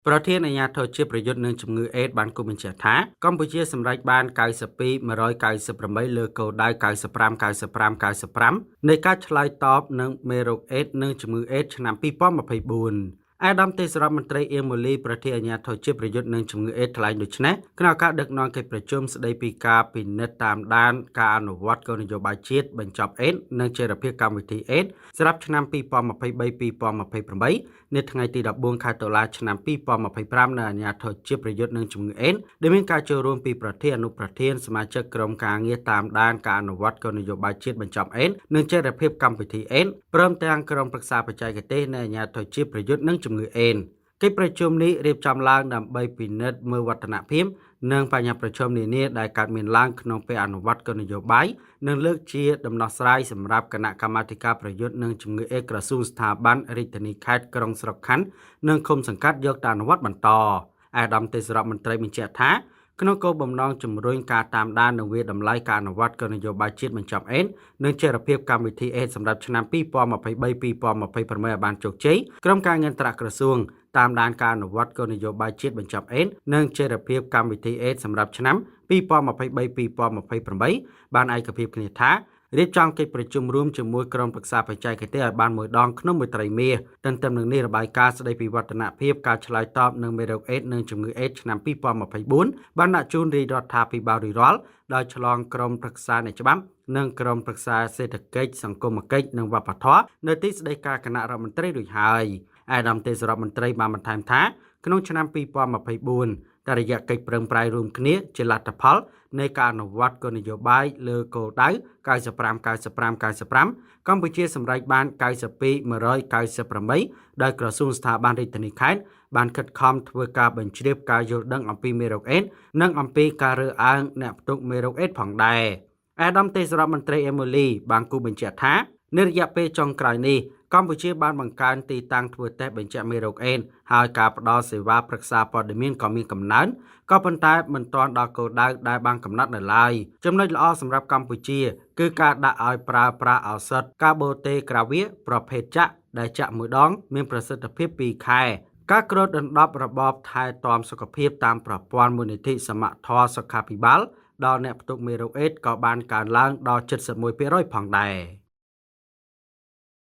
ប្រធានអាជ្ញាធរជាតិប្រយុទ្ធនឹងជំងឺអេដស៍បានគូសបញ្ជាក់ថាកម្ពុជាសម្រេចបាន92 198លើគោលដៅ95 95 95នៃការឆ្លើយតបនឹងមេរោគអេដស៍និងជំងឺអេដស៍ឆ្នាំ2024ឯកឧត្តមទេសរដ្ឋមន្ត្រីអៀងម៉ូលីប្រធានអាជ្ញាធរជាតិប្រយុទ្ធនឹងជំងឺអេដស៍ថ្លែងដូចនេះក្នុងការដឹកនាំកិច្ចប្រជុំស្តីពីការពិនិត្យតាមដានការអនុវត្តគោលនយោបាយជាតិបញ្ចប់អេដស៍និងចីរភាពកម្មវិធីអេដស៍សម្រាប់ឆ្នាំ2023-2028នៅថ្ងៃទី14ខែតុលាឆ្នាំ2025នៅអាជ្ញាធរជាតិប្រយុទ្ធនឹងជំងឺអេដស៍ដែលមានការចូលរួមពីប្រធានអនុប្រធានសមាជិកក្រុមការងារតាមដានការអនុវត្តគោលនយោបាយជាតិបញ្ចប់អេដស៍និងចីរភាពកម្មវិធីអេដស៍ព្រមទាំងក្រុមប្រឹក្សាបច្ចេកទេសនៃអាជ្ញាធរជាតិប្រយុទ្ធនឹងជំងឺអេដស៍កិច្ចប្រជុំនេះរៀបចំឡើងដើម្បីពិនិត្យមើលវឌ្ឍនភាពនិងបញ្ហាប្រឈមនានាដែលកើតមានឡើងក្នុងពេលអនុវត្តគោលនយោបាយនិងលើកជាដំណោះស្រាយសម្រាប់គណៈកម្មាធិការប្រយុទ្ធនឹងជំងឺអេដស៍ក្រសួងស្ថាប័នរាជធានីខេត្តក្រុងស្រុកខណ្ឌនិងឃុំសង្កាត់យកទៅអនុវត្តបន្តឯកឧត្តមទេសរដ្ឋមន្ត្រីបញ្ជាក់ថាក្នុងគោលបំណងជំរុញការតាមដាននិងវាយតម្លៃការអនុវត្តគោលនយោបាយជាតិបញ្ចប់អេដស៍និងចីរភាពកម្មវិធីអេដស៍សម្រាប់ឆ្នាំ2023-2028ឲ្យបានជោគជ័យក្រុមការងារថ្នាក់ក្រសួងតាមដានការអនុវត្តគោលនយោបាយជាតិបញ្ចប់អេដស៍និងចីរភាពកម្មវិធីអេដស៍សម្រាប់ឆ្នាំ2023-2028បានឯកភាពគ្នាថារៀបចំកិច្ចប្រជុំរួមជាមួយក្រុមប្រឹក្សាបច្ចេកទេសឲ្យបានមួយដងក្នុងមួយត្រីមាសទន្ទឹមនឹងនេះរបាយការណ៍ស្តីពីវឌ្ឍនភាពការឆ្លើយតបនឹងមេរោគអេដស៍និងជំងឺអេដស៍ឆ្នាំ2024បានដាក់ជូនរាជរដ្ឋាភិបាលរួចរាល់ដោយឆ្លងក្រុមប្រឹក្សាអ្នកច្បាប់និងក្រុមប្រឹក្សាសេដ្ឋកិច្ចសង្គមគិច្ចនិងវប្បធម៌នៅទីស្តីការគណៈរដ្ឋមន្ត្រីរួចហើយឯកឧត្តមទេសរដ្ឋមន្ត្រីបានបន្ថែមថាក្នុងឆ្នាំ2024តែរយៈកិច្ចប្រឹងប្រែងរួមគ្នាជាលទ្ធផលនៃការអនុវត្តគោលនយោបាយលើគោលដៅ95 95 95កម្ពុជាសម្រេចបាន92 198ដោយក្រសួងស្ថាប័នរាជធានីខេត្តបានខិតខំធ្វើការបញ្ជ្រាបការយល់ដឹងអំពីមេរោគអេដស៍និងអំពីការរើសអើងអ្នកផ្ទុកមេរោគអេដស៍ផងដែរឯកឧត្តមទេសរដ្ឋមន្ត្រីអេម៉ូលីបានគូសបញ្ជាក់ថានៅរយៈពេលចុងក្រោយនេះកម្ពុជាបានបង្កើនទីតាំងធ្វើតេស្តបញ្ជាក់មេរោគអេដស៍ហើយការផ្ដល់សេវាប្រឹក្សាព័ត៌មានក៏មានកំណើនក៏ប៉ុន្តែមិនទាន់ដល់គោលដៅដែលបានកំណត់នៅឡើយចំណុចល្អសម្រាប់កម្ពុជាគឺការដាក់ឲ្យប្រើប្រាស់ឱសថកាបូតេក្រាវីប្រភេទចាក់ដែលចាក់មួយដងមានប្រសិទ្ធភាព2ខែការគ្របដណ្ដប់របបថែទាំសុខភាពតាមប្រព័ន្ធមូលនិធិសមធម៌សុខាភិបាលដល់អ្នកផ្ទុកមេរោគអេដស៍ក៏បានកើនឡើងដល់71%ផងដែរ។